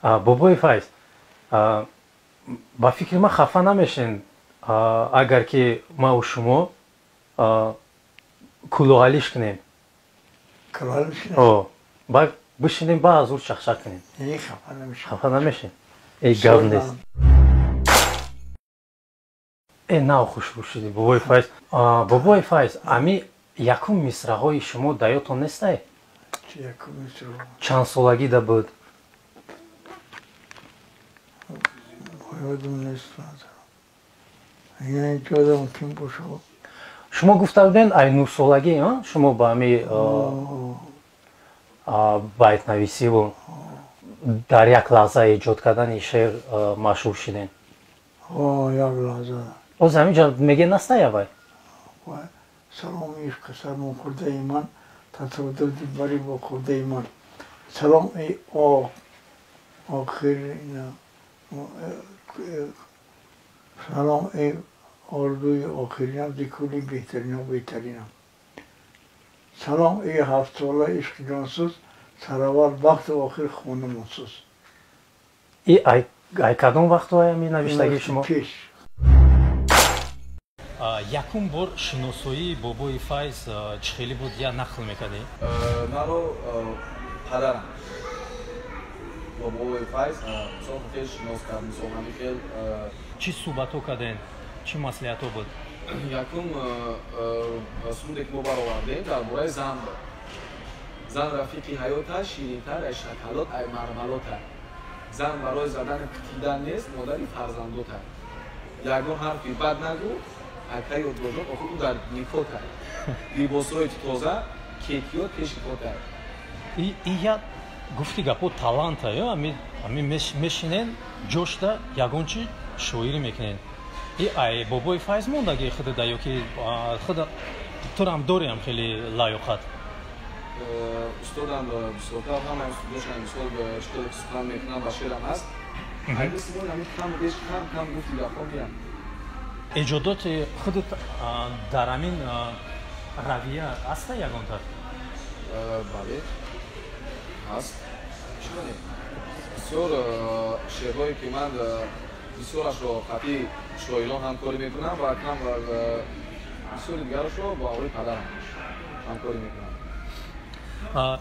Бобои Файз, ба фикри ман хафа намешен, агар ки маву шумо кулоҳалиш кунем. Ба бишинем, ба азур чахчах кунем. Хафа намешен? Э, гап нест. Э, нав хушрӯ шудӣ, бобои Файз. Бобои Файз, ами якум мисраҳои шумо дар ёдтон нестай? Чанд солагида буд? Ёдам нест. Ёдам ким бошад. Шумо гуфта буден, ай 9 солагӣ шумо ба ами байтнависиву дар як лаҳза эҷод кардани шеър машҳур шудем. Як лаҳза. Оз ҳаминҷа меге настай авай? Салом, ишқи сармохӯрдаи ман, тасодуф дилбарӣ бо хӯрдаи ман. Салом, эй охирина, салом, эй орзуи охиринам, зи кулли беҳтаринам беҳтаринам. Салом, эй ҳафтсола ишқи ҷонсӯз, сараввал бахту охир хонамонсӯз. И ай кадом вақту ами навиштагии шумо? Пеш. Якум бор шиносоии бобои Файз чӣ хеле буд, я нақл мекардӣ? Маро падарам бобои Файз мисол хел шинос кард, мисол ҳамин хел. Чӣ суҳбатҳо кардем, чӣ маслиҳатҳо буд? Якум суруде ки мо баровардем, дар бораи зан буд. Зан рафиқи ҳаёта, ширинтар ай шоколад, ай мармалота. Зан барои задани кутидан нест, модари фарзандота. Ягон ҳарфи бад нагӯ, ака ёдгорҷон, охир ӯ дар никота. Либосҳои тоза, кетиёт пеши пота. И я гуфти гапо таланта ё ами мешинен ҷошта ягон чи шоирӣ мекунен. И ай бобои Файз мондаги худада ё ки худа турам дорем хеле лаёқат? Устодам бисёртар ҳамаи устодошам, мисол, чӣ сухан мекунам, ба шерам ҳаст. Ами кам беш кам кам гуфти гапҳо меям. Эҷодоти худат дар ҳамин равия ҳаста ягонта? Бале, ҳаст. Чиро не? Бисёр шеърҳое ки ман бисёрашро хати шоирон ҳамкорӣ мекунам ва кам бисёри дигарашро бо ҳамроҳи падарам ҳамкорӣ мекунам.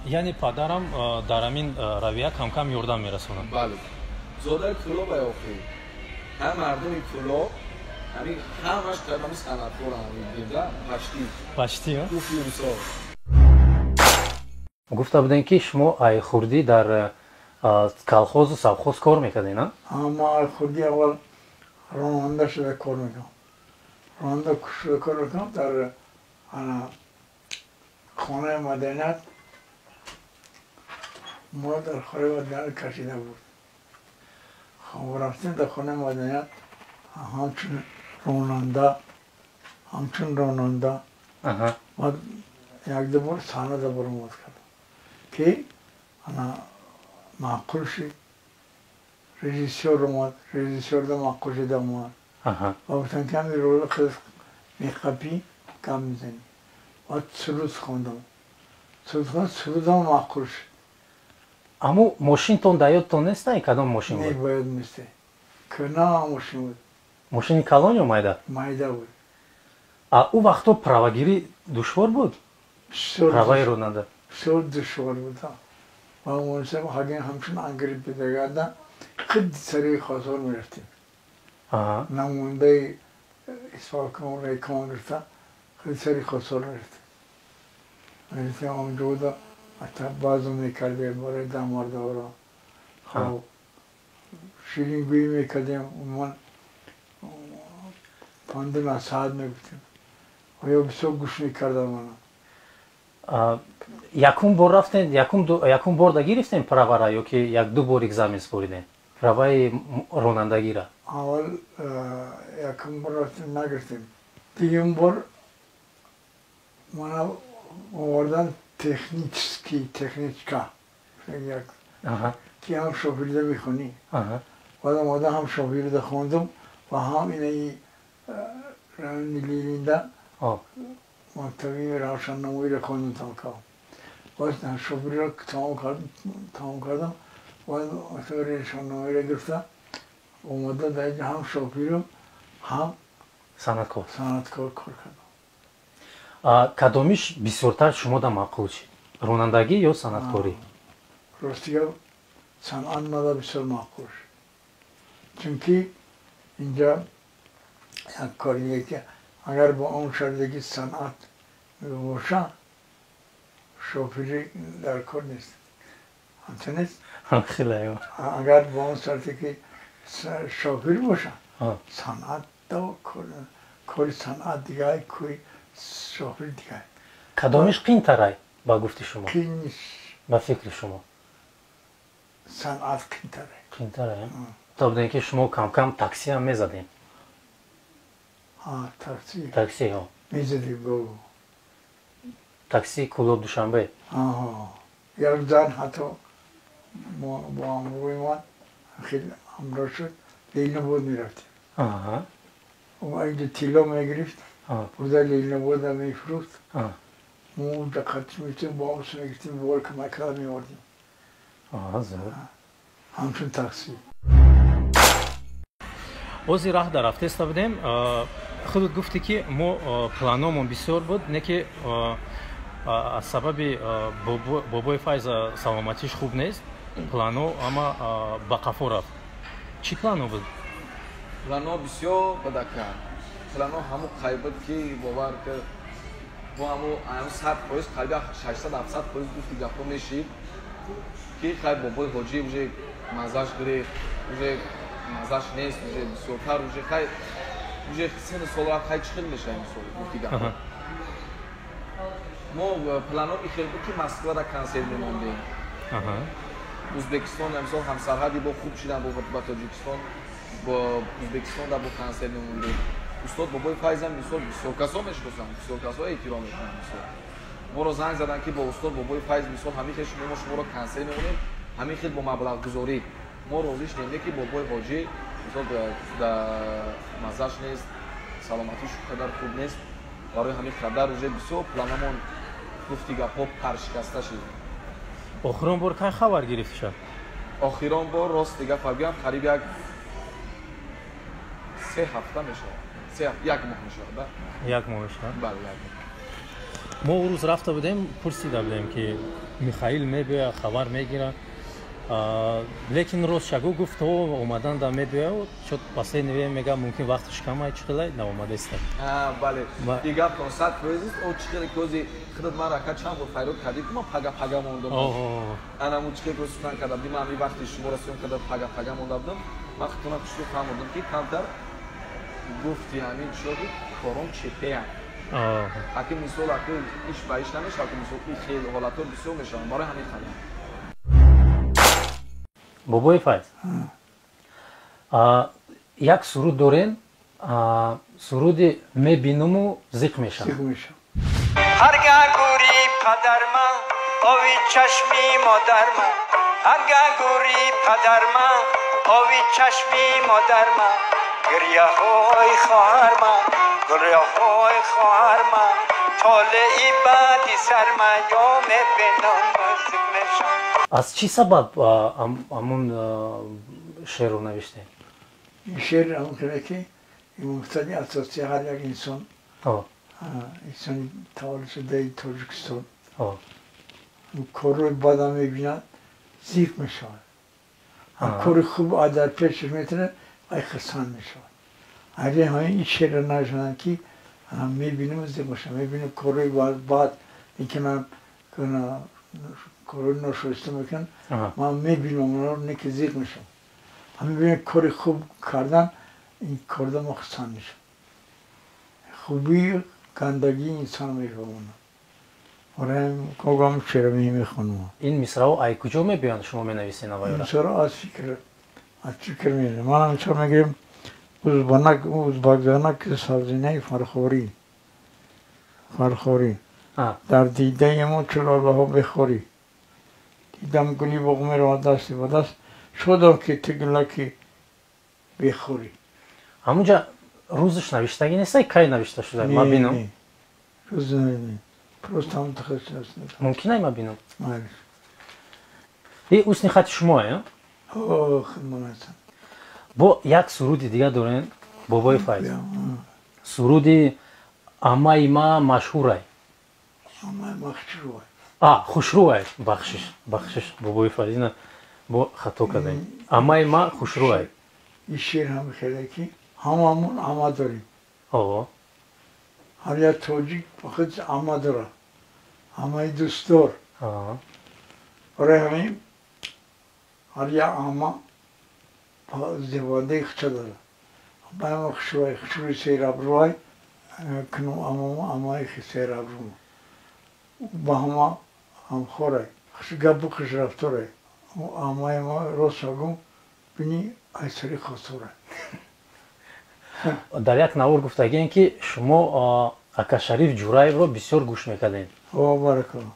Яъне падарам дар ҳамин равия камкам ёрдам мерасонад? Бале, зодаи Кӯлоб ай. Охир ҳам мардуми Кӯлоб ҳамин ҳамаш ҳами санъаткорам дида почти. Почти. Гуфти мисол. Гуфта будем, ки шумо ай хурдӣ дар колхозу совхоз кор мекардед, на? Ма ай хурдӣ аввал ронанда шуда кор мекардам. Ронанда шуда кор мекардам дар хонаи маданият. Мо дар хонаи маданият кашида буд. Рафтем дар хонаи маданият ҳамчун ронанда, ҳамчун ронанда. Баъд якду бор саҳнада баромад кардам, ки ана маъқул шид. Режиссёр омад, режиссёрда маъқул шида омад ва гуфтанд, ки ҳамин роли худат меқапӣ, гап мезанӣ. Баъд суруд хондам, суруд хондам, сурудам маъқул шуд. Аммо мошинтон дар ёдтон нестай, кадом мошин буд? Не, ба ёд несте. Кӯна мошин буд. Мошини калон ё майда? Майда буд. А ӯ вақто правагирӣ душвор буд, праваи ронанда? Бисёр душвор буд. Ва ҳагин ҳамчун ангрипп бедагарда хид сари Хосор мерафтем. Намояндаи исполком, райком гирифта, хид сари Хосор мерафтем. Мерафтем онҷода, баъзо мекардем барои дамардоро. Хоб, ширингӯӣ мекардем, умуман панду насиҳат мегуфтем. Оё бисёр гӯш мекардам мана. Якум бор рафтем, якум борда гирифтем правара ё ки як-ду бор экзамен супоридем праваи ронандагира? Аввал якум бор рафтем, нагирифтем. Дуюм бор мана овардан технический, техничка, ки ҳам шофирда мехонӣ. Баъд омада ҳам шофирда хондум ва ҳам инаи райони Ленинда мактаби равшаннамоиро хондум, тамом кардам. Баъд шофириро тамом кардам. Решонномаро гирифта омада дар инҷа ҳам шофиру ҳам санъаткор санъаткор кор кардам. Кадомиш бисёртар шумода маъқул шид, ронандагӣ ё санъаткорӣ? Рости гап, санъат мада бисёр маъқул шуд, чунки инҷа як корие ки агар бо он шарте ки санъат боша, шофирӣ дар кор нест, ҳамчун нест. Хеле. Агар бо он шарте ки шофир боша, санъат кори санъат дигар, кори шофир дигар. Кадомиш қиинтарай ба гуфти шумо? Қииниш ба фикри шумо? Санъат қиинтарай. Қиинтарай. То будем ки шумо камкам таксиам мезадем. Такси. Такси, ҳо. Мезадем гого. Такси Кӯлоб Душанбе. Як зан ҳатто бо ҳамроҳи ман хеле ҳамроҳ шуд, Ленинобод мерафтем. Инҷа тилло мегирифт, бурда Ленинобода мефурӯхт. Мо унҷа қатиш мефтем, бо обс мегирифтем, бор камакала меовардем. Ҳамчун такси. Ози раҳ дар рафтеста будем, худат гуфтӣ ки мо планомон бисёр буд, не ки аз сабаби бобои Файза саломатиш хуб нест, плано ама ба қафо рафт. Чӣ плано буд? Плано бисёр бадака. Плано ҳаму қай буд ки бовар ки бо ҳаму 100%, қариби 600-700% гуфти гапҳо мешид ки хай бобои ҳоҷӣ уже маззаш гирифт, уже маззаш нест, уже бисёртар уже хай уже сину сол рафт, хай чӣ хел мешавад мисол гуфти гапҳо. Мо плано ихел буд ки Москвада консерт мемондем. Узбекистон мисол ҳамсарҳади бо хуб шидан ба Тоҷикистон, бо Узбекистон да бо консерт мемондем. Устод бобои Файзам мисол бисёр касо мешиносам, бисёр касо эҳтиром мекунам. Мисол моро занг задан ки бо устод бобои Файз мисол ҳамин хел шумо шуморо консерт мемонем, ҳамин хел бо маблағгузорӣ. Мо розӣ шудем ки бобои ҳоҷӣ мисол да маззаш нест, саломатиш қадар хуб нест, барои ҳамин қадар уже бисёр планамон гуфти гапҳо паршикаста шид. Охирон бор кай хабар гирифт шад? Охирон бор рост гап гӯям, қариб як 3 ҳафта мешавад. Як моҳ мешавад, да? Як моҳ мешавад? Бале, як моҳ. Мо он рӯз рафта будем, пурсида будем ки Михаил мебиёяд, хабар мегирад. Лекин рост шагу гуфт, то омадан да мебиёяд, чот последний время мега мумкин вақташ камай чӣ наомадаиста. Бале, дигар 500% о чӣ хеле ки ози худат ман рака чанд бор файрод кардӣ ки ман пага-пага мондам. Анамун чӣ хеле сухан карда будӣ, ман ҳамин вақти шуморо съём карда пага-пага монда будам. Ман худтона хушрӯ фаҳмодам ки камтар гуфти ҳамин чиё ки кором чепеям. Аки мисол аки иш ба иш намешавад, ки мисол и хеле ҳолатҳо бисёр мешаванд, барои ҳамин хабар. Бобои Файз, як суруд дорем, суруди мебинуму зиқ мешавам. Ҳаргаҳ гӯри падарма ови чашми модарма, ҳаргаҳ гӯри падарма ови чашми модарма, гиряҳои хоҳарма, гиряҳои хоҳарма, толеи баъди сарма, ё мебинам зиқ мешавам. Аз чӣ сабаб ҳамун шеърро навиштем? Ин шеър ҳамон хеле ки муқтади асосии ҳар як инсон, инсони таваллудшудаи Тоҷикистон, корҳои бада мебинад, зиқ мешавад. Ҳам кори хуб дар пешаш метавонад, вай хурсанд мешавад. Агар ҳамин ин шеърро навиштанд ки мебинам зиқ мешавам, мебинам корҳои бад мекунам, корҳои ношоиста мекунам, ман мебинам онҳоро, не ки зиқ мешавам. Ҳам мебинам кори хуб кардан, ин корда мо хурсанд мешавам. Хубии гандагии инсон мефаҳмонам. Орам шеър мехонам. Ин мисраҳо ай куҷо мебиёянд, шумо менависед навайёра? Мисраҳо аз фикр меоянд. Ман мисол мегирем узбакзанак сабзинаи фархорӣ, фархорӣ дар дидаи мо чу лолаҳо бехорӣ, дидам гули боғмеро дасти ба даст, шодам ки ту гулаки бехорӣ. Ҳамунҷа рӯзаш навиштагӣ нестай, кай навишта шуда? Ман бинам. Рӯз не, просто ҳам тахассус. Мумкин ай ман бинам? Майли. И устни хати шумо, э? О, хидмат. Бо як суруди дига дорен, Бобои Файз. Суруди Амаи ма машҳурай. Амаи ма хушрӯай. А, хушрӯай, бахшиш, бахшиш, Бобои Файз, ина бо хато кардем. Амаи ма хушрӯай. Ин шеър ҳам хеле ки ҳамамон ама дорем. О. Ҳар як тоҷик ба худ ама дорад. Амаи дӯстдор. Барои ҳамин ҳар як ама зебандаи худша дорад. Амаи ма хушрӯай, хушрӯи серабрӯай, кунум амама амаи серабрӯ. Ба ҳама ҳамхорай, гапу хушрафторай. Амаи ма рост гум бини айсари хосорай. Дар як навор гуфтагием ки шумо ака Шариф Ҷураевро бисёр гӯш мекардед. О, баракалло.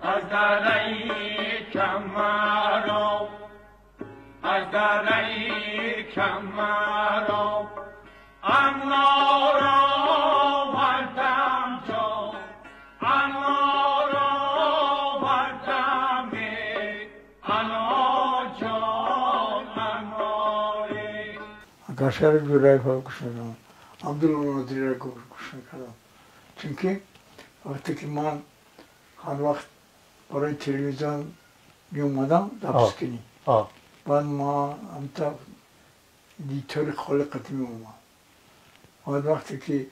Аз дараи камаро, аз дараи камаро, анорро вардам ҷо, анорро вардам, анор ҷон, аноре. Ака Шариф Ҷураевро гӯш мекардам, Абдулло Нодириро гӯш мекардам. Чунки вақте ки ман ҳар вақт барои телевизион меомадам запискунӣ, баъд ма ҳамта дитори холиқатӣ меомад. Баъд вақте ки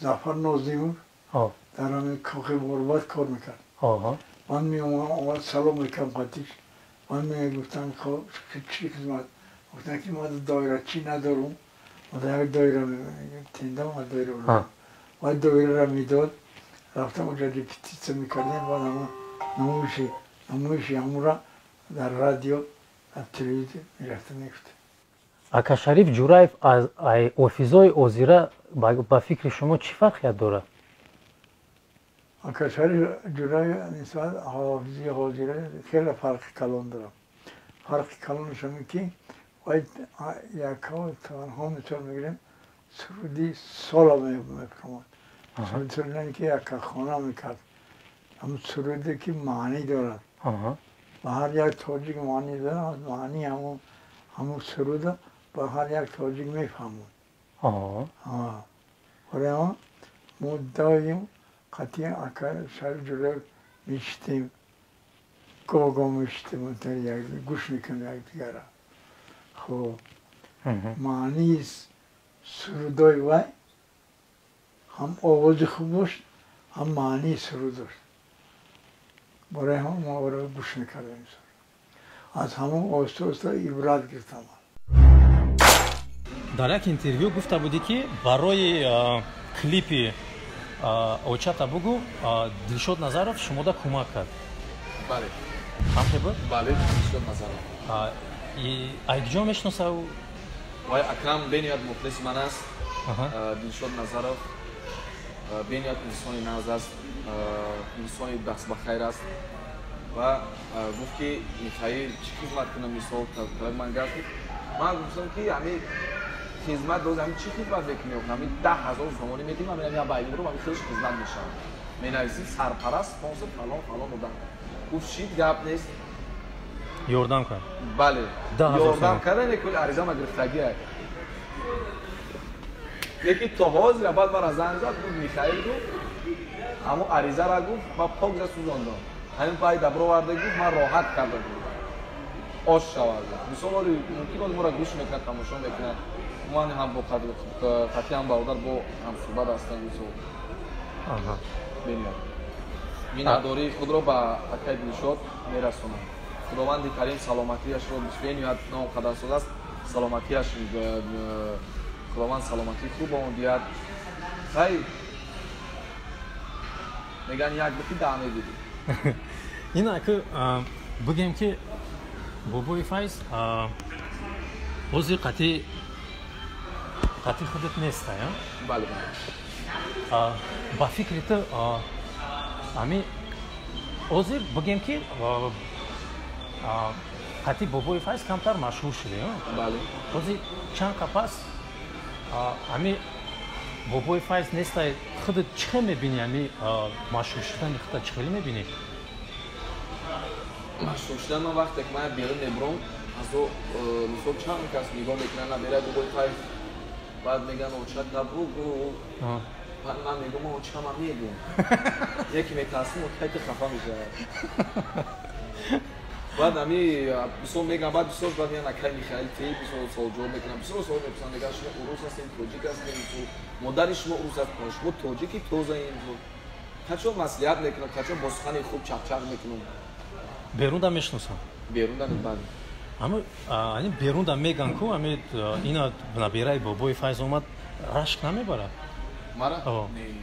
Зафар Нозимов дар ҳамин кохи ғурбат кор мекард, ман меомадам, аввал салом мекардам қатиш. Ман мегуфтам чӣ хизмат? Гуфтам ки ман доирачӣ надорум, ман як доира тендам, ман доира. Баъд доираро медод, рафтам онҷо репетитсия мекардем, баъд ҳамон намоиши ҳамонро дар радио, дар телевизион мерафтам мегуфтем. Ака Шариф Ҷураев аз офизои озира ба фикри шумо чӣ фарқият дорад? Ака Шариф Ҷураев нисбат ҳофизи ҳозира хеле фарқи калон дорад. Фарқи калонаш ҳамин ки вай якҳо танҳо мисол мегирем суруди соло мефармояд. Суруди ки якахона мекард, ҳамун суруде ки маънӣ дорад. Ба ҳар як тоҷик маънӣ дорад, маънии ҳамун суруда ба ҳар як тоҷик мефаҳмад. Барои ҳамон мо доим қатъиян ака Шариф Ҷураев мешитем, гоҳ-гоҳ мешитем, гӯш мекунем якдигарро. Хоб, маънии сурудои вай ҳам овози хуб дошт, ҳам маънии суруд дошт. Барои ҳамон мо ӯро гӯш мекардем. Аз ҳамон оҳиста-оҳиста ибрат гирифтам. Дар як интервю гуфта будӣ ки барои клипи Очата бугу Дилшод Назаров шумода кӯмак кард. Бале. Ҳамхе буд? Бале, Дилшод Назаров. Айкҷо мешиноса ӯ? Вай акрам бениҳоят мухлиси ман аст. Дилшод Назаров бениҳоят инсони нағз аст, инсони дастбахайр аст ва гуфт ки Михаил чӣ хизмат кунам, мисол талаби ман гап. Ман гуфтам ки ҳамин хизмат доз, ҳамин чӣ хизмат мекунӣ? Ҳамин 10,000 сомонӣ медиҳем, ҳамин ҳамин байнурум, ҳамин хелеш хизмат мешавад. Менависӣ сарпараст, спонсор фалон фалон одам. Гуфт шид гап нест. Ёрдам кард. Бале. Ёрдам карда, некул аризама гирифтагиак. Яки то ҳозира баъд мара занг зад, гуфт Михаил гуфт, ҳамон аризаро гуфт, ман пок за сӯзондам. Ҳамин пай дабро оварда гуфт, ман роҳат карда гуфт. Ош шавад. Мисол оли мумкин оли моро гӯш мекунад, тамошо мекунад. Ман ҳам бо қатъиян бародар бо ҳамсӯҳбат ҳастам мисол. Бениҳоят. Миннатдории худро ба акаи Дилшод мерасонам. Худованди карим саломатиашро бениҳоят номқадарсоз аст. Саломатиаш Худованд саломатии хуб ба он диҳад. Хай мегӯянд як бити даҳ мегирӣ. Ин аку бигем ки Бобои Файз ҳозир қатъи худат неста, бале? Ба фикри ту ами ҳозир бигем ки қатъи Бобои Файз камтар машҳур шуде, бале? Ҳозир чанд қапас ами Бобои Файз нестай, худат чӣ хел мебинӣ ами машҳур шудани худат, чӣ хеле мебинӣ? Машҳур шудан ман вақте ки ман берун мебурам, азо мисол чанд кас нигоҳ мекунанд, набераи бобои Файз, баъд мегӯянд очата бугӯ. Баъд ман мегӯям очама мегӯм. Яке метарсим, окайти хафа мешавад. Баъд ами бисёр мегӯям, баъд бисёр баъд мегӯянд акай Михаил ти, бисёр суол ҷавоб мекунам, бисёр суол мепурсанд, мегӯянд шумо урус ҳастед, тоҷик ҳастед, модари шумо урус аст, шумо тоҷики тозаем. Качон маслиҳат мекунам, качон бо сухани хуб чақчақ мекунам. Берунда мешиносам? Берунда бале. Ама ани берунда меган ку ами ина набераи бобои Файз омад, рашк намебарад? Мара? Не.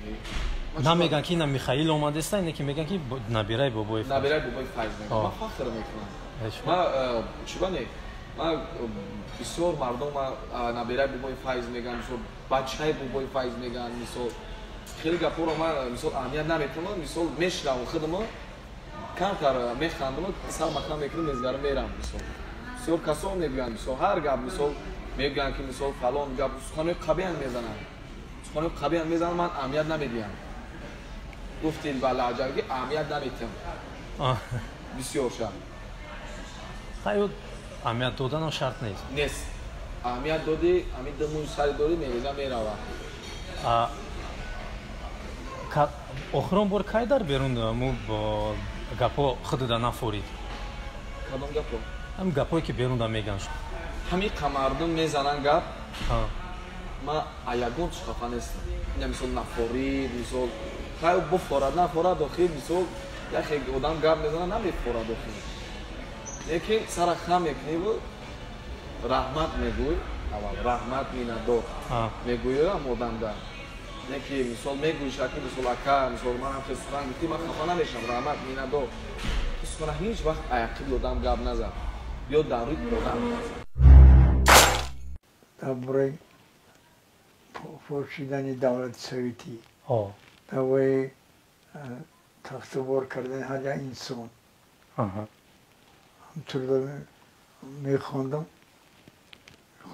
Намеган ки ина Михаил омадеста, ине ки меган ки набераи бобои Файз. Набераи бобои Файз меган. Ман фахр мекунам. Ман чиба не? Ман бисёр мардум набераи бобои Файз меган, мисол бачаи бобои Файз меган, мисол хеле гапҳоро ман мисол аҳамият наметавонам, мисол мешнавам худама, камтар механдам, сар махам мекунам, мезгарам мерам мисол. Бисёр касон мегӯянд, мисол ҳар гап мисол мегӯянд ки мисол фалон гап, суханои қабиҳ мезананд. Суханои қабиҳ мезананд, ман аҳамият намедиҳам. Гуфтед ба лаҳҷа ки аҳамият наметиҳам. Бисёр шаб. Хайр, аҳамият доданам шарт нест. Нест. Аҳамият додӣ, ҳамин ду мӯи сари дорӣ, мереза мерава. Охирон бор кай дар берун му гапҳо худуда нафорид? Кадом гапҳо? Ҳамин гапҳое ки берунда меган. Ҳамин қамардум мезананд гап. Ман ягон чиз хафа нестам. Ина мисол нафорид, мисол хайр буфорад, нафорад охир, мисол яхе одам гап мезанад, намефорад охир. Лекин сара хам мекуниву раҳмат мегӯй, аввал раҳмат миннатдор мегӯй ам одамда. Неки мисол мегӯйша ки мисол ака, мисол ман ҳам хел сухан гуфтӣ, ман хафа намешавам, раҳмат миннатдор. Сухана ҳеҷ вақт аяқиби одам гап назад. Ё дар рӯи одам. Дар бораи пошидани давлати советӣ, дар бораи тахтубор кардани ҳар як инсон. Ҳамчунин мехондам,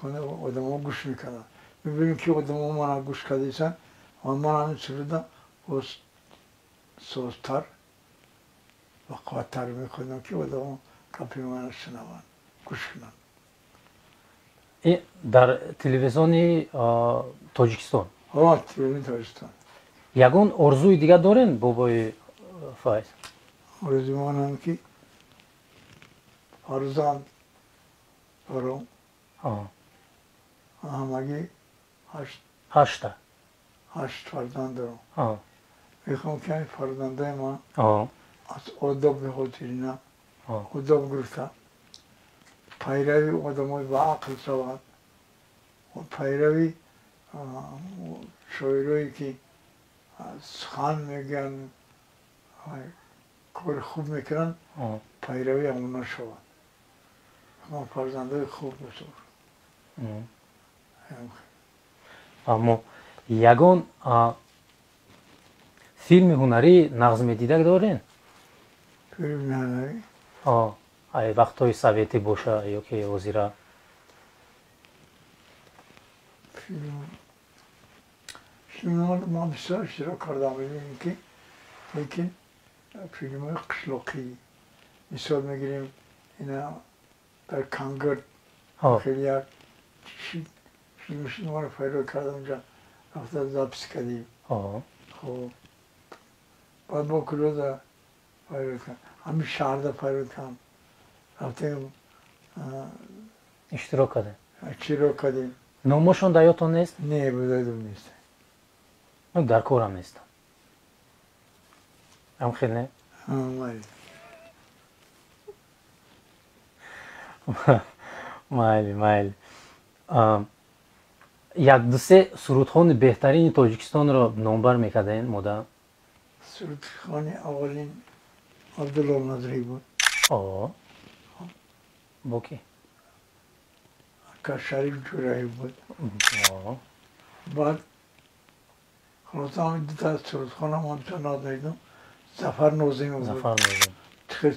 одамо гӯш мекарданд. Мебинем ки одамо мана гӯш кардисанд, ва ман ҳамин суруда боз созтар ва қувваттар мехондам ки одамо гапи мана шунаванд, гӯш кунанд. Дар телевизиони Тоҷикистон? Ҳа, телевизиони Тоҷикистон. Ягон орзуи дигар дорен, бобои Файз? Орзуи манам ки фарзанд дорам. Ҳамагӣ ҳашта. Ҳашт фарзанд дорам. Мехоҳам ки ҳамин фарзандаи ман аз одоби ҳозирина одоб гирифта, пайрави одамои ба ақл шаванд, пайрави шоирое ки сухан мегӯянд, кори хуб мекунанд, пайрави ҳамона шаванд. Ман фарзандаи хуб дошта бошам. Аммо ягон филми ҳунарӣ нағз медида дорен? Филми ҳунарӣ? Ай вақтҳои советӣ боша ё ки ҳозира? Филмҳо ман бисёр иштирок кардам, ки лекин филмҳои қишлоқӣ мисол мегирем, ина дар Кангар хеле як филм маро файрод кардам, унҷа рафта запис кардем. Хоб баъд бо куҷода файрод кардам, ҳамин шаҳрда файрод кардам, рафтем иштирок кардем. Иштирок кардем. Номошон дар ёдтон нест? Не, ёдам нест. Дар корам нестам. Ам хел не? Майли. Майли, майли. Як ду се сурудхони беҳтарини Тоҷикистонро номбар мекардаен мода? Сурудхони аввалин Абдулло Назрӣ буд. Бо ки? Ака Шариф Ҷураев буд. Баъд хулоса ҳамин дута сурудхона ман бисёр нағз медидам. Зафар Нозимов буд. Зафар Нозимов. Чӣ хел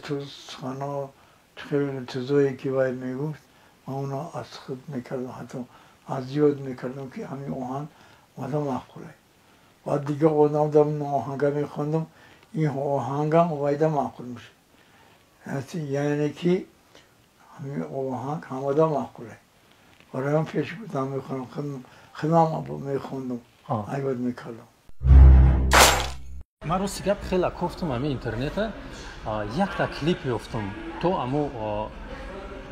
суханҳо, чӣ хел чизое ки вай мегуфт, ман онро аз худ мекардам, ҳатто аз ёд мекардам ки ҳамин оҳанг мада маъқулай. Баъд дига одам дам оҳанга мехондам, ин оҳангам вайда маъқул мешуд. Яъне ки ҳамин оҳанг ҳамада маъқулай. Барои ман пеш будам мехондам, худам мехондам, айбат мекардам. Ман рости гап хела кофтум ҳамин интернета, якта клип ёфтум. То аму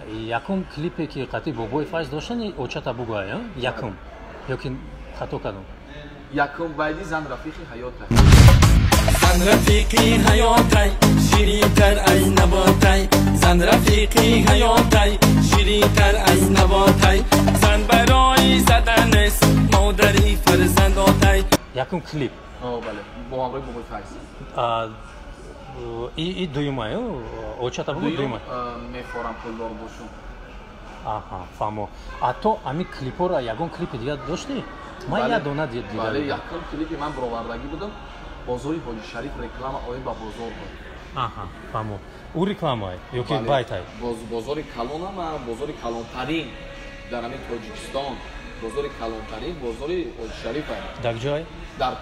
якум клипе ки қатъи Бобои Файз доштани очата бугӯай, якум ёки хато кардам? Якум байди зан рафиқи ҳаётай. Зан рафиқи ҳаётай, ширинтар аз наботай. Зан рафиқи ҳаётай, ширинтар аз наботай. Зан барои задан нест, модари фарзандотай. Якум клип. Бале, бо ҳамроҳи Бобои Файз. И дуюмай, очата бугӯ дуюмай. Мефорам пулдор бошум. Аҳа, фаҳмо. А то ами клипҳоро ягон клипи дигар доштӣ? Ман як дона дидам. Бале, якум клипи ман баровардагӣ будам. Бозори Ҳоҷи Шариф реклама оид ба бозор буд. Аҳа, фаҳмо. Ӯ рекламай ёки байтай? Бозори калонам, бозори калонтарин дар ҳамин Тоҷикистон, бозори калонтарин бозори Ҳоҷи Шариф. Дар ҷой? Дар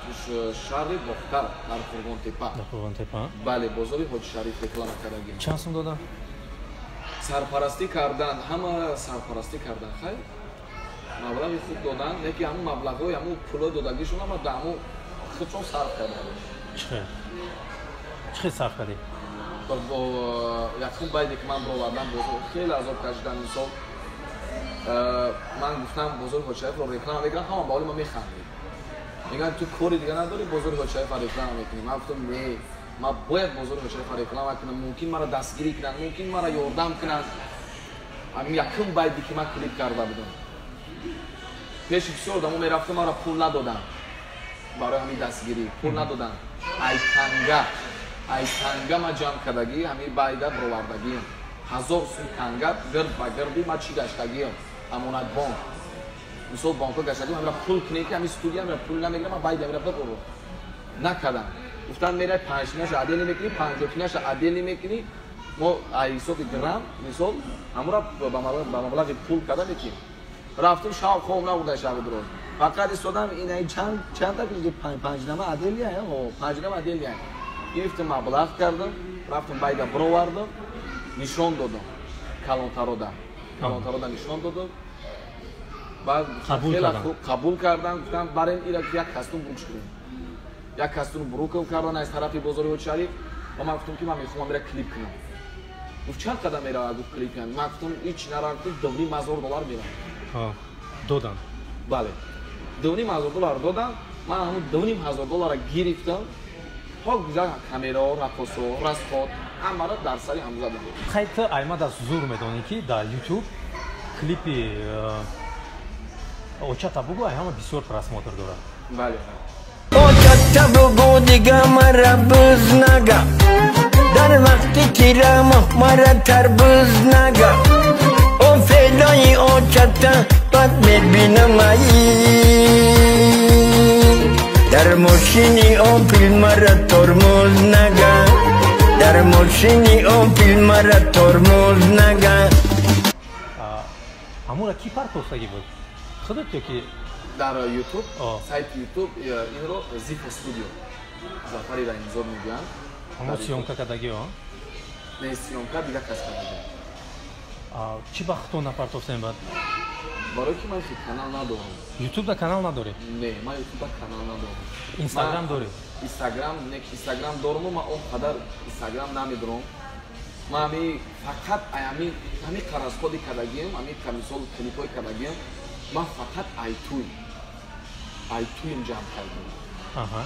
шаҳри Бохтар, дар Қурғонтепа. Дар Қурғонтепа? Бале, бозори Ҳоҷи Шариф реклама кардагим. Чанд сум додам? Сарпарастӣ кардан, ҳама сарпарастӣ кардан, хайр. Маблағи хуб додан, яке ҳамун маблағҳои ҳамун пулҳои додагишон ҳама дар ҳамун худшон сарф кардам. Чӣ? Чӣ сарф кардӣ? Якум байде ки ман баровардам бозор хеле азоб кашидам. Мисол ман гуфтам бозори Ҳоҷи Шарифро реклама мекунам, ҳама ба ҳоли ман механдид. Мегӯянд ту кори дига надорӣ, бозори Ҳоҷи Шарифро реклама мекунӣ. Ман гуфтам не, ман бояд бозори Ҳоҷи Шарифро реклама кунам, мумкин маро дастгирӣ кунанд, мумкин маро ёрдам кунанд. Ҳамин якум байде ки ман клип карда будам. Пеши бисёр одамо мерафтам, маро пул надоданд. Барои ҳамин дастгирӣ пул надоданд. Ай танга ман ҷамъ кардагӣ, ҳамин байда баровардагиам. 1000 сум танга гирд ба гирди ман чӣ гаштагиам? Амонатбонк. Мисол бонкҳо гаштагиам, ҳамира пул кунем ки ҳамин студия ҳамира пул намегирам, ман байда ҳамира бибурам. Накардам. Гуфтанд мерай 5-тинаша отдельно мекунӣ, 50-тинаша отдельно мекунӣ. Мо ай ҳисоби грамм мисол ҳамура ба маблағи пул карда мекунем. Рафтум шаб хоб набуда шаби дуроз. Фақат истодам ин чанд та панҷнама отдельно, панҷнама отдельно. Гирифтам маблағ кардам, рафтам байда баровардам, нишон додам калонтарода. Калонтарода нишон додам. Баъд хеле хуб қабул кардам, гуфтам барем ира як костюм бурук кунем. Як костюм бурук кардан аз тарафи бозори Ҳоҷи Шариф ва ман гуфтам ки ман мехоҳам ира клип кунам. Гуфт чанд қадам меравад? Гуфт клип кунам. Ман гуфтам ҳеч нарафтам, 2,5 ҳазор доллар меравад. Додам. Бале. 2,5 ҳазор доллар додам. Ман ҳамон 2,5 ҳазор долларро гирифтам. То гузашт камераҳо, рақосҳо, расход ҳамаро дар сари ҳам задам. Хай ту аймад аз зур медонӣ ки дар YouTube клипи очата бугӯ ай ҳама бисёр просмотр дорад. Бале. Очата бугӯ дига мара буз нага, дар вақти тирамоҳ мара тарбуз нага. О феълои очата бад мебинамай, дар мошини Опел мара тормоз нага, дар мошини Опел мара тормоз нага. Ҳамура ки партофтагӣ буд? Худат ё ки? Дар YouTube, сайти YouTube инро Зифо студио Зафари Раҳимзод мегӯянд. Ҳамон съёмка кардагӣ? Не, съёмка дига кас кардагӣ. Чӣ ба худтон напартофтем баъд? Барои ки ман канал надорам. YouTube-да канал надорӣ? Не, ман YouTube-да канал надорам. Инстаграм дорӣ? Инстаграм, не, Инстаграм дорам, ман он қадар Инстаграм намедорам. Ман ҳами фақат ҳами қаразходи кардагиам, ҳами мисол клипҳои кардагиам, ман фақат айтуим ҷамъ кардам.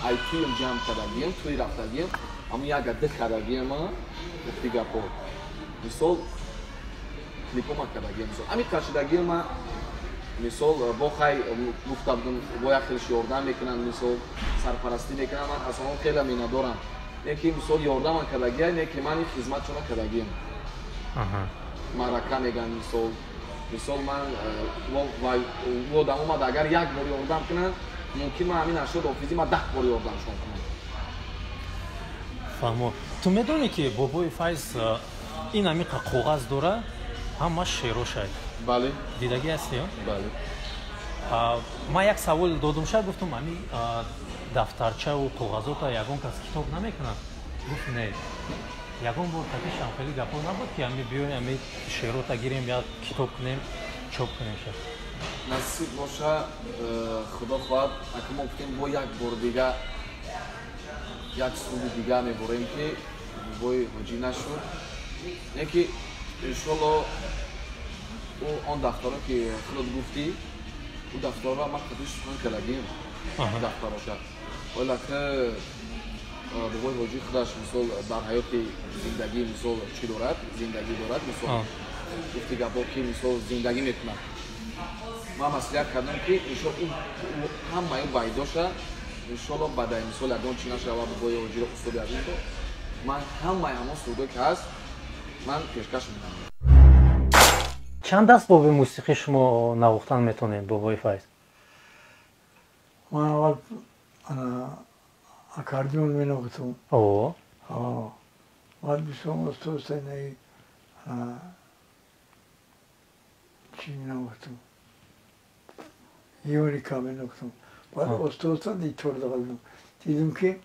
Айтуим ҷамъ кардагиам, туй рафтагиам, ҳамун як ду кардагиам, гуфти гапҳо. Мисол клипҳо ман кардагиам, мисол ҳами кашидагиам ман мисол бо хай гуфта будам, бо як хелш ёрдам мекунанд, мисол сарпарастӣ мекунанд, ман аз онҳо хеле миннатдорам. Не ки мисол ёрдамам кардагия, не ки ман ин хизматшона кардагиам. Марака мегӯянд мисол. Мисол ман одам омад, агар як бор ёрдам кунанд, мумкин ман ҳамин 80 офизи ман 10 бор ёрдамшон кунам. Фаҳмо. Ту медонӣ ки Бобои Файз ин ҳамиқа коғаз дора, ҳама шеърошай. Бале. Дидагӣ ҳастӣ? Бале. Ман як савол додум, ша гуфтум, ами дафтарчаву коғазота ягон кас китоб намекунад? Гуфт, не. Ягон бор такишам хеле гапо набуд, ки ами биёем, ами шеърота гирем, як китоб кунем, чоп кунем ша? Насиб боша, худо хоҳад, ака мо гуфтем, бо як бор дига як суруди дига меборем, ки бобои ҳоҷӣ нашуд. Не ки иншолло ӯ он дафтаро, ки худот гуфтӣ, ӯ дафтарро ман қадиш сухан кардагим, дафтароша. Ола ки бобои ҳоҷӣ худаш, мисол, дар ҳаёти зиндагӣ, мисол, чӣ дорад, зиндагӣ дорад, мисол, гуфти гапо, ки мисол зиндагӣ мекунад. Ман маслиҳат кардам, ки иншо ҳамаи байдоша, иншолло, баъдаи, мисол, ягон чӣ нашава бобои ҳоҷиро, устоди азизро, ман ҳамаи ҳамон сурудое ки ҳаст, ман пешкаш мекунам. Чанд асбоби мусиқӣ шумо навохтан метавонед, бобои Файз? Ман аввал аккордеон менавохтам. Баъд бисёр оста-оста инаи чӣ менавохтам, ёрика менавохтам. Баъд оста-оста дитор дағалдам. Дидем, ки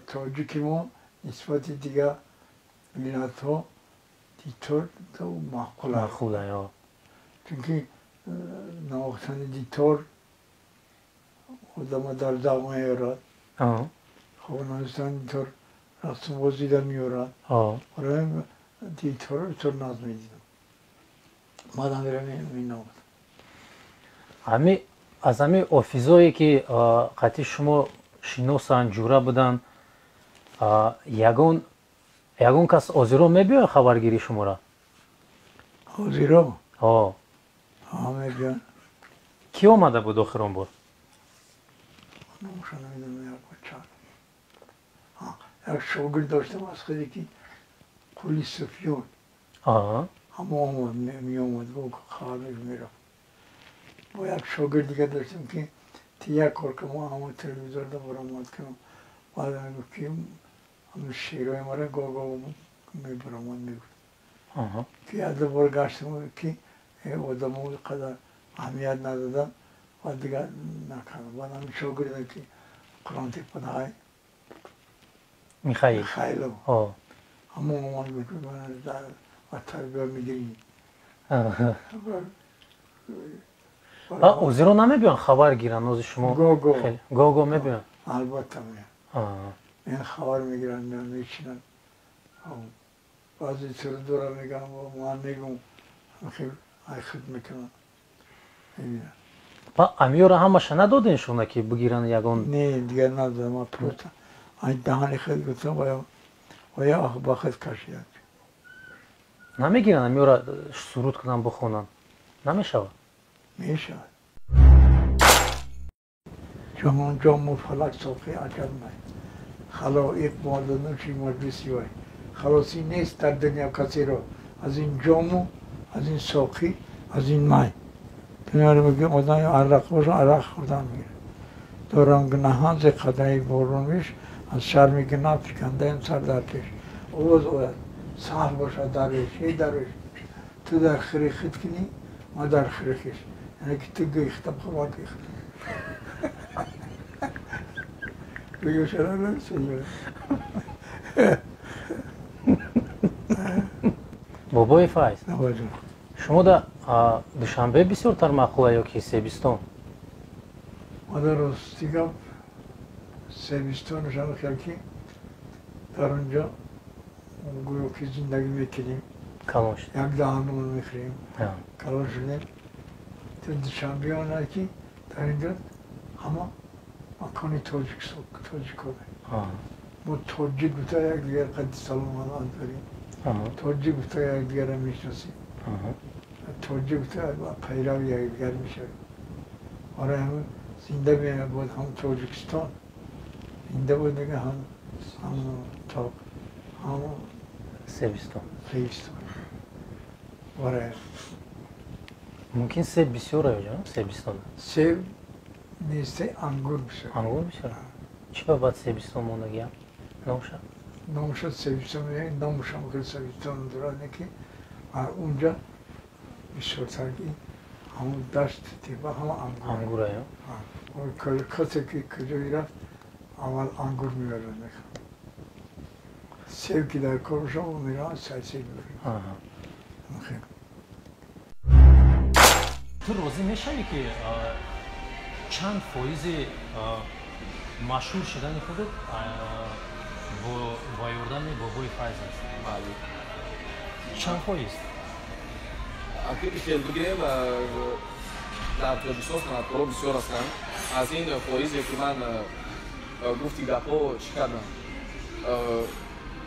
тоҷики мо нисбати дигар миллатҳо дитор маъқул аст, чунки навохтани дитор одама дар завқ меорад. Хоб, навохтани дитор расмбозида меорад. Барои диторро бисёр нағз медидам, баъд ҳамира менавохтам. Ҳами аз ҳами офизое, ки қатъи шумо шиносанд, ҷура буданд, ягон кас озиро мебиёяд хабаргирии шуморо? Озиро мебиёяд. Кӣ омада буд охирон бор? Номаша намедонам. Як шогирд доштам аз худе, ки Қули Суфён, ҳамо омад, меомад, хабар мерафт. Бо як шогирд дига доштем, ки ти як кор кун, мо ҳамо телевизорда баромад кунам. Баъд гуфт, ки ҳамин шеърҳои мара гоҳ-гоҳ мебаромад, мегуфт, ки як ду бор гаштем, ки одамо қадар аҳамият надоданд, баъд дигар накардам. Баъд ҳамин шогирдам, ки Қуръонтепадаҳай Михаил. Михайлов, ҳамо омад, гуфт, ва тарбия мегирӣ. Озиро намебиёнд хабар гиранд ози шумо? Го-го. Го-го мебиёнд? Албатта, меянд. Ин хабар мегиранд, меянд, мечинанд. Баъзе сурудора мегӯям, ман мегӯм, ай худ мекунанд, мебинанд. Па амиёра ҳамаша надоден шуна, ки бигиранд ягон? Не, дигар надодам. Ман просто ай даҳани худ гуфтам, вая ба худ кашиданд. Намегиранд амиёра, суруд кунанд, бихонанд, намешавад? Мешавад. Ҷаҳон ҷому фалак соқи аҷаб май, халоиқ моданӯши маҷлиси вай, халосӣ нест дар дунё касеро аз ин ҷому, аз ин соқӣ, аз ин май. Дунёро мегӯям, одам арақ боша, арақ хӯрдан мегирад. Дорам гунаҳан зи қадаи борониш, аз шарми гунаҳ фикандаем сар дар пеш. Овоз ояд, саҳл бошад дарвеш, эй дарвеш, ту дар хири худ кунӣ, ман дар хири хеш. Яъне ки ту гӯи худам хӯр, ман гӯи худам. Гӯёшара намесӯзад. Бобои Файз, шумо да Душанбе бисёртар маъқула ё ки Себистон? Мада рости гап, Себистонашам хел, ки дар он ҷо гӯё ки зиндагӣ мекунем, калон шуд, як даҳан нон мехӯрем, калон шудем. То Душанбе онад, ки дар ин ҷо ҳама макони тоҷиконе. Мо тоҷик гуфта якдигар қадди салом дорем, тоҷик гуфта якдигарро мешиносем, тоҷик гуфта пайрави якдигар мешавем. Барои ҳамин зинда буд ҳам Тоҷикистон, зинда буд дига ҳам ҳам Себистон. Себистон. Барои мумкин себ бисёр аёҷа Себистон? Себ несте, ангур бисёр. Ангур бисёр. Чӣ ба баъд Себистон мондагиам номша? Номша Себистон, номушам хел Себистон дорад, не ки унҷа бисёртар ки Ҳамон дашт тепа ҳама ангур. Ангура, ё? Касе ки куҷое рафт, аввал ангур меорад мекард. Себ ки дар кор бошад, мераванд сай себ меорад. Ту розӣ мешавӣ, ки чанд фоизи машҳур шудани худат бо ёрдами бобои Файз аст? Бале. Чанд фоиз? Аки хел бигирем, дар Тоҷикистон санъаткоро бисёр ҳастанд. Аз ин фоизе ки ман гуфти гапҳо чӣ кардам,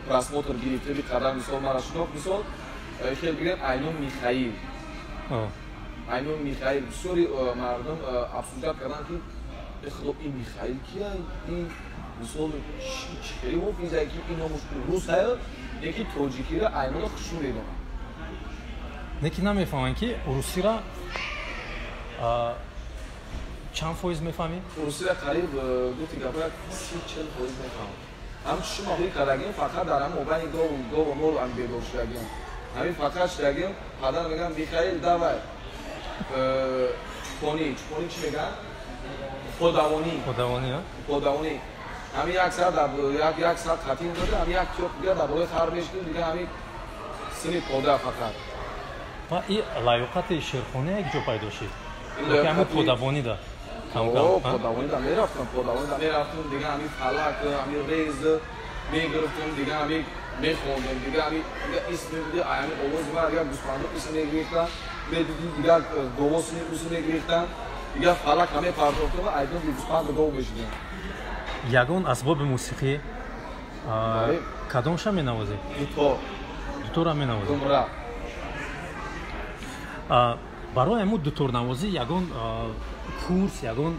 просмотр гирифта, қадар мисол мара шинохт. Мисол хел бигирем, Айнум Михаил, Айнум Михаил, бисёри мардум обсуждать карданд, ки худо, ин Михаил кия, ин мисол чӣ хеле ҳофизае, ки ин номуш русая, леки тоҷикиро Айнуро хушрӯ медонад. Не ки намефаҳманд, ки урусира чанд фоиз мефаҳмӣ? Урусира қариб, гуфти гапа, 30-40% мефаҳмам. Ҳам шумо ҳи кардагим, фақат дар ҳам мобайни гову гову мол ам бедор шудагим. Ҳамин фақат шудагим, падар мегӯям: «Михаил, давай чӯпонӣ». Чӯпонӣ чӣ мегӯянд? Подавонӣ. Подавонӣ. Подавонӣ. Ҳамин як саат, як саат қатӣ дода, ҳамин як тиёқ дига дар болои хар мешидим, дига ҳамин сини пода фақат. Ва и лаёқати шеърхонӣ як ҷо пайдо шид? Ҳамин подавонӣ да? Подавонӣ да мерафтам, подавонӣ да мерафтам, дига ҳамин фалак, ҳамин рез мегирифтам, дига ҳамин мехондем, дига ҳамин дига ис мебуди, ҳамин овози ман дига гӯсфандо ис мегирифтан, медидӣ, дига гово ус мегирифтан, дига фалак ҳаме партофтам, айдон гӯсфанду гов мешидем. Ягон асбоби мусиқӣ кадомша менавозӣ? Дутор. Дуторам менавозӣ? Думра. Барои ҳамун дуторнавозӣ ягон курс, ягон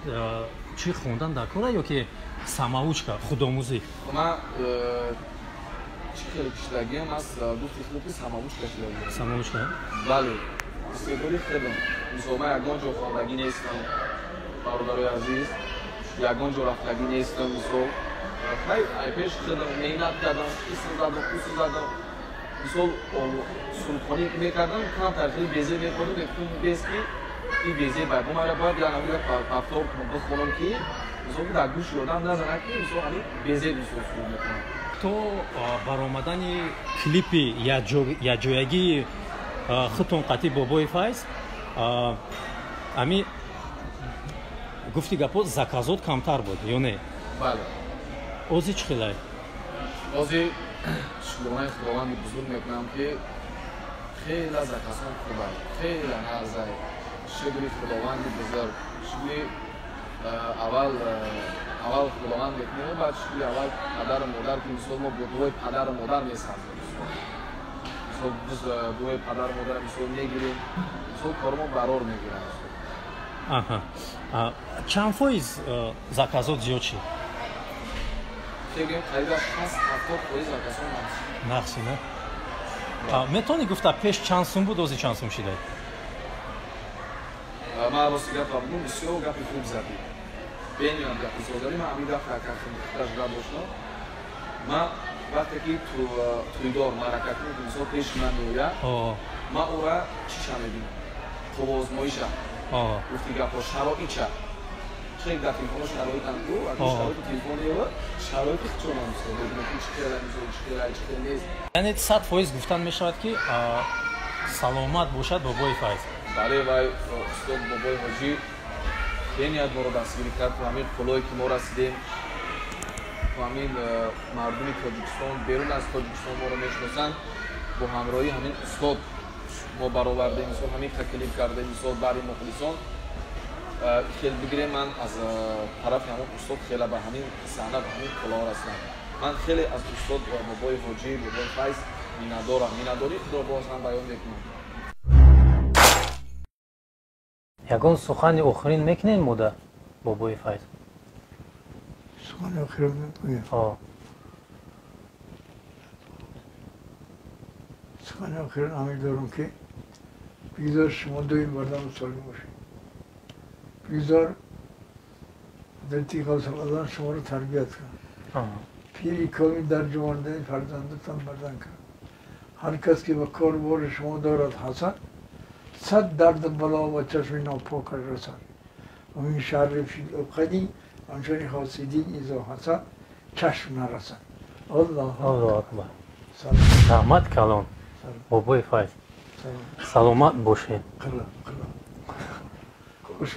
чӣ хондан дар кора ё ки самоучка, худомӯзӣ? Ман чӣ хеле киштагиам аз гуфти худ, ки самоучка шудагиам. Самоучка? Бале, истеъдоди худам. Мисол, ман ягон ҷо хондагӣ нестам, бародарои азиз, ягон ҷо рафтагӣ нестам. Мисол, ай пеш худам меҳнат кардам, исм задам, усм задам. Мисол, сурудхонӣ мекардам, камтар хеле безе мехондам, мегуфтам, без ки ин безе бай бо мара бояд як намуд повтор кунам, бихонам, ки мисол дар гӯши одам назанад, ки мисол ҳамин безе мисол суруд мекунам. То баромадани клипи якҷоягии худтон қатъи бобои Файз, ами гуфти гапо, заказот камтар буд ё не? Бале. Ози чӣ хелай? Ози шукронаи Худованди бузург мекунам, ки хеле заказҳо хубай, хеле нағзай. Шукри Худованди бузург, шукри аввал, аввал Худованд мекунем, баъд шукри аввал падару модар, ки мисол мо бо дуои падару модар месарзем. Мисол, дуои падару модар мисол мегирем, мисол кормо барор мегирам. Аҳа, чанд фоиз заказот зиёд шид? Фикр қариб 60-70% заказҳо нақс. Нақси, не? Метавонӣ гуфта, пеш чанд сум буд, ози чанд сум шида? Ман рости гапа бугум, бисёр гапи хуб задӣ, бениён гапи зод задӣ. Ман ҳамин дафъа таҷриба доштам. Ман вақте ки тӯйдор маъракакун, мисол, пеши ман меояд, ман ӯра чиша мебинам? Қувваозмоиша, гуфти гапҳо, шароитша. Хеле дар телефоно шароитам ку, аки шароити телефон ева, шароити худшонам мисол мебинам, ки чӣ хела, мисол, чӣ хела, чӣ хел нест. Яъне 100% гуфтан мешавад, ки саломат бошад бобои Файз. Бале, вай устод бобои ҳоҷӣ бениҳоят моро дастгирӣ кард. То ҳамин қулое ки мо расидем, то ҳамин мардуми Тоҷикистон, берун аз Тоҷикистон моро мешиносанд, бо ҳамроҳии ҳамин устод мо баровардем. Мисол, ҳамин таклиф кардем, мисол, бари мухлисон. Хел бигирем, ман аз тарафи ҳамон устод хеле ба ҳамин саҳна, ба ҳамин қуллаҳо расидам. Ман хеле аз устод бобои ҳоҷӣ, бобои Файз миннатдорам. Миннатдории худро боз ҳам баён мекунам. Ягон сухани охирин мекунем мода, бобои Файз? Сухани охирин мегӯем. Сухани охирин ҳамин дорам, ки бигзор шумо дуи мардам солим бошед, бигзор ҳазрати Ғавсулазам шуморо тарбият кунад, пири комил дар ҷумондани фарзандатон бардан кунад. Ҳар кас ки ба кор бори шумо дорад ҳасад, Сад дарду бало ва чашми нопокаш расад. Ва мин шарри фил уқади ҳамчуни ҳосидин изо ҳасад чашм нарасад. Аллоҳу Аллоҳу акбар. Салом. Раҳмат калон. Салом. Бобои Файз. Салом. Саломат бошед. Қила, қила. Хуш.